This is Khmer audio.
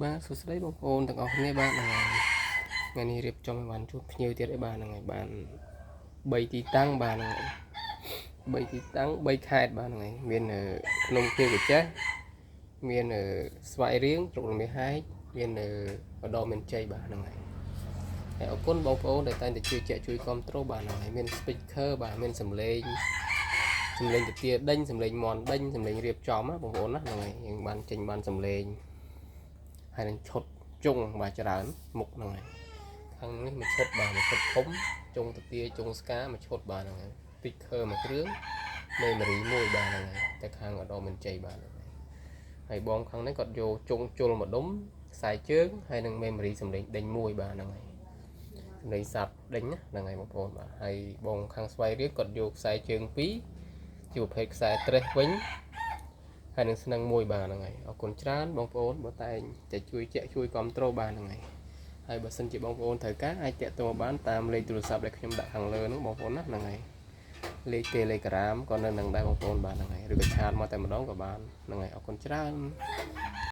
បាទសួស្តីបងប្អូនទាំងអស់គ្នាបាទហ្នឹងហើយថ្ងៃនេះរៀបចំឲ្យបានជួបភ្ញៀវទៀតឯបាទហ្នឹងហើយបាន3ទីតាំងបាទហ្នឹងហើយ3ទីតាំង3ខេត្តបាទហ្នឹងហើយមាននៅភ្នំខៀវកចេះមាននៅស្វាយរៀងស្រុករមាសហែកមាននៅឧត្តរមានជ័យបាទហ្នឹងហើយហើយអរគុណបងប្អូនដែលតែងតែជឿជាក់ជួយគ្រប់គ្រងបាទហ្នឹងហើយមាន speaker បាទមានសំឡេងសំឡេងទាដេញសំឡេងមន់ដេញសំឡេងរៀបចំណាបងប្អូនណាហ្នឹងហើយយើងបានចេញបានសំឡេង ហើយនឹងឈុតជុងបាទច្រើនមុខហ្នឹងហើយខាងនេះមួយឈុតបាទមួយឈុតធំជុងតាទាជុងស្កាមួយឈុតបាទហ្នឹងហើយ speaker មួយគ្រឿង memory មួយបាទហ្នឹងហើយតែខាងឧត្តរមានជ័យបាទហ្នឹងហើយហើយបងខាងនេះគាត់យកជុងជុលមួយដុំខ្សែជើងហើយនឹង memory សំឡេងដេញមួយបាទហ្នឹងហើយសំឡេងសាប់ដេញណាហ្នឹងហើយបងប្អូនបាទហើយបងខាងស្វាយរៀងគាត់យកខ្សែជើងពីរជាប្រភេទខ្សែត្រេះវិញ ហើយនឹងស្នឹងមួយបាទហ្នឹងហើយអរគុណច្រើនបងប្អូនបើតែងតែជួយជាក់ជួយគ្រប់ត្រូលបានហ្នឹងហើយហើយបើសិនជាបងប្អូនត្រូវការអាចតាក់ទងបានតាមលេខទូរស័ព្ទដែលខ្ញុំដាក់ខាងលើហ្នឹងបងប្អូនណាហ្នឹងហើយលេខ Telegram ក៏នៅនឹងដែរបងប្អូនបាទហ្នឹងហើយឬក៏chat មកតែម្ដងក៏បានហ្នឹងហើយអរគុណច្រើន។